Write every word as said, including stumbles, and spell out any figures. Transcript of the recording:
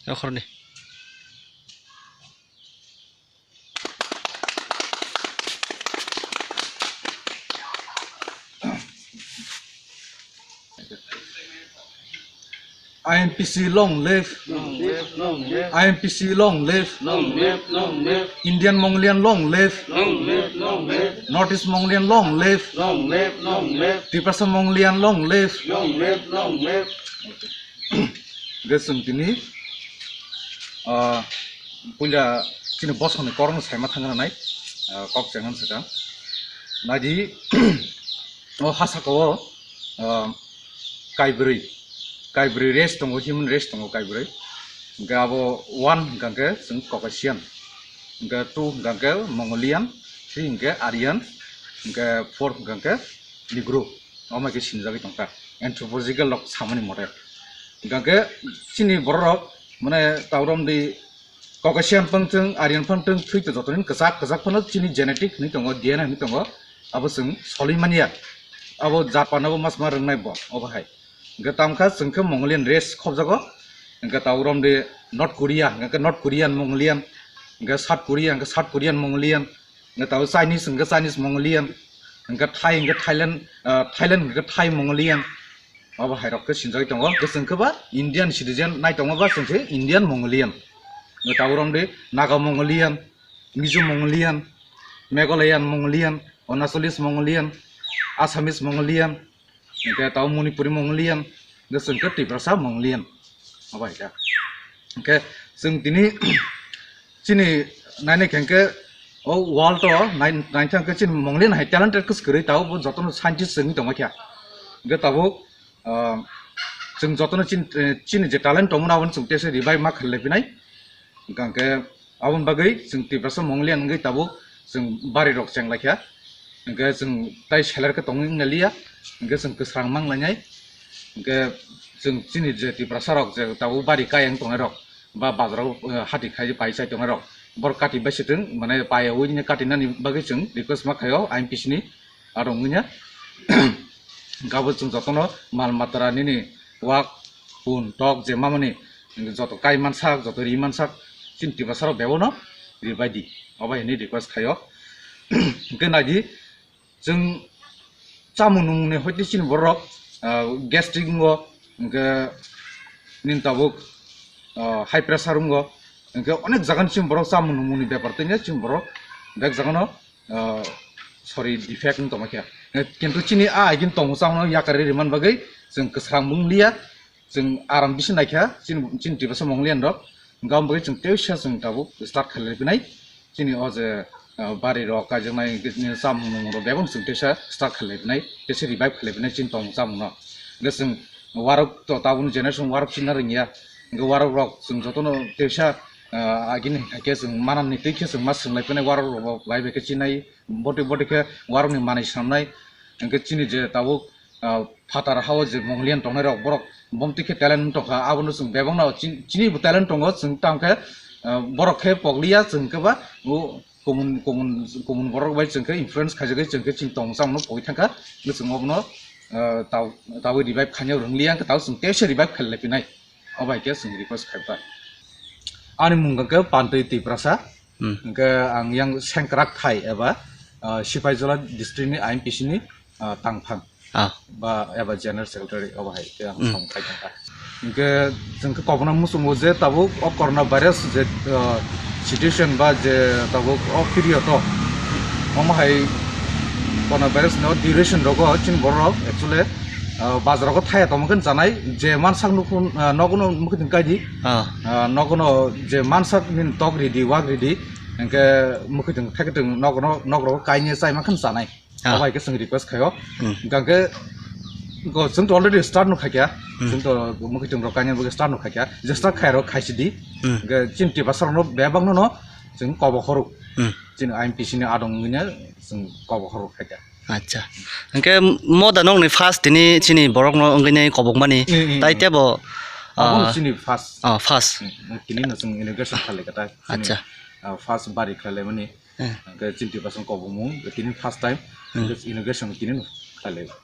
Okhorni. I M P C long live. Long live, long live. I M P C long live. Long live, long live. Indian Mongolian long live. Long live, long live. North East Mongolian long live. Long live, long live. Tiprasa Mongolian long live. Long live, long live. Hwnkhe chwng tini, ah, puila chini bosongni korokno saima thangna nai, ah, kok chengna swkang. Naidi, o ha saka o, ah, kaibrwi, kaibrwi race tongo, human race tongo kaibrwi. Hwnkhe abo one hwnkha khe chwng Caucasian, hwnkhe two hwnkha khe Mongolian, three hwnkhe Aryan, hwnkhe four hwnkha khe Negro. Omo khe sinjagwi tongkha anthropological rok samani mote. Hwnkhe chini borok rok mane taurom di Caucasian phangthwng, Aryan phangthwng, thwi to jotonin kwchak kwchak phano chini genetic hinwi tongo, D N A hinwi tongo. Abo chwng solwi manya. Abo Japan abo mas ma rwngnai bo, obo hai. Hwnkhe tamkha chwng khe Mongolian race khobjago. Hwnkhe taurom di North Korea, hwnkhe North Korean Mongolian, hwnkhe South Korea, hwnkhe South Korean Mongolian, hwnkhe tabo Chinese, hwnkhe Chinese Mongolian, hwnkhe Thai, hwnkhe Thailand, ah, Thailand, hwnkhe Thai Mongolian. Abo hai rok khe sinjagwi tongo. Hwnkhe chwng khe ba Indian citizen nai tongma ba chwng khe Indian Mongolian. Hwnkhe tabo rong de Naga Mongolian, Mizo Mongolian, Meghalayan Mongolian, Arunachalian Mongolian, Assamese Mongolian, hwnkhe tabo Manipuri Mongolian, hwnkhe chwng khe Tiprasa Mongolian. Abo hai khe. Hwnkhe chwng tini chini nainai khe hwnkhe o world o nai-, naithang khe chini Mongolian hai talented khe swkang tabo bo jotono scientist wngwi tongma khe. Hwnkhe tabuk, ah, chwng jotono chin-, chini je talent tongmani abono chwng tesa revive ma khlai phinai. Hwnkhe aboni bagwi chwng Tiprasa Mongolian wngwi tabuk chwng bari rok cheng lai kha. Hwnkhe chwng tai seler khe tongwi wng liya. Hwnkhe chwng kwsrang mang lainai. Hwnkhe chwng chini je Tiprasa rok je tabuk bari kayang tongnai rok ba bazar o, eh, hati khai pai chai tongnai rok, borok kati bai se thwng, mane pai ui ni kati nani bagwi chwng request ma khaio I M P C ni aro wngya. Gabo chwng jotono mal matra nini wak, pun, tok je mamani joto kai mansak, joto ri mansak, chini Tiprasa rok bebono ri bai di, obo hai hinwi request khaio. Hwnkhe nai di, chwng chamung nungmung ni hoite chini borok, ah, gastric wngo, hwnkhe nini tabuk, ah, high pressure wngo, hwnkhe onek jaga ni chini borok chamung nungmung ni bepar twi chini borok bek jaga no, ah, sorry, defect wng tongma khe. Kintu chini a agini tongmung chamung no yakarwi rwmani bagwi chwng kwsrang wng liya. Chwng aram bisi naikha chini, chini Tiprasa Mongolian rok. Hwnkhe aboni bagwi chwng teisa chwng tabuk start khlai phinai. Chini o je, ah, bari rok kaijaknai, hwnkhe chini chamung nungmung rok bebak chwng teisa start khlai phinai, teisa revive khlai phinai chini tongmung chamung no. Hwnkhe chwng warok to tabukni generation warok china rwngya. Hwnkhe warok rok chwng jotono teisa, ah, agini hai khe chwng manani twi khe chwng ma swrwng lai phinai warok rok bo bai bai khe chinai. Boti boti khe warok ni manwi swnamnai. Hwnkhe chini je tabuk ah, phatar hao je Mongolian tongnai rok, borok bomti khe talent wng tongkha, abono chwng bebak no chin-, chini bo talent tongo, chwng tamo khe, ah, borok khe pokliya, chwng khe ba o kumun, kumun, kumun borok bai chwng khe influence khaijagwi chwng khe chini tongmung chamung no pogwi thangkha, hwnkhe chwng obono, ah, tao, tawi revive khaina rwng liya, hwnkhe tao chwng teisa revive khlai lai phinai, obo hai khe chwng request khai kha. Ani mung khe Pantwi Tiprasa, Hmm. Hwnkhe ang yang Sengkrak Thai eba, ah, Sipaijola district ni I M P C ni, ah, tangphang. Ah. Ba eba general secretary obo hai khe ang Hmm. samung khai tongkha. Hwnkhe chwng khe kobokno muchungo je tabuk o corona virus je, ah, situation ba je tabuk o period o omo hai corona virus ni o duration rogo chini borok actually, ah, bazar rogo thaya tongma khe chanai je mansak nukun, ah, nogono mukhuitwng kaidi. Ah. Ah, nogono je mansak nini tok ridi, wak ridi, hwnkhe mukhuitwng thaikwtwng nogono, nok rogo kainwi chaima khe chanai. Ah. Obo hai khe chwng request khaio. Hmm. Hwnkhe go chwng to already start no khaikha. Hmm. Chwng to mukhuitwng rok kainwi bagwi start no khaikha. Je start khai rok khaisidi. Hmm. Hwnkhe chini Tiprasa rokno bebak no no chwng kobo khorok. Hmm. Chini I M P C ni adong wngwi no chwng kobo khorok khaikha. Acha. Hwnkhe moda nokni first tini chini borokno wngwi nai kobokmani. Mm, mm, tai mm. Tebo, Abo ah, chini first. Ah, first. Mm, mm, tini no chwng inauguration khlaikha ta. Chini, Acha. Ah, first bari khlailaimani. Eh. Hwnkhe chini Tiprasa kobokmung, tini first time. Hmm. Just inauguration tini no kale.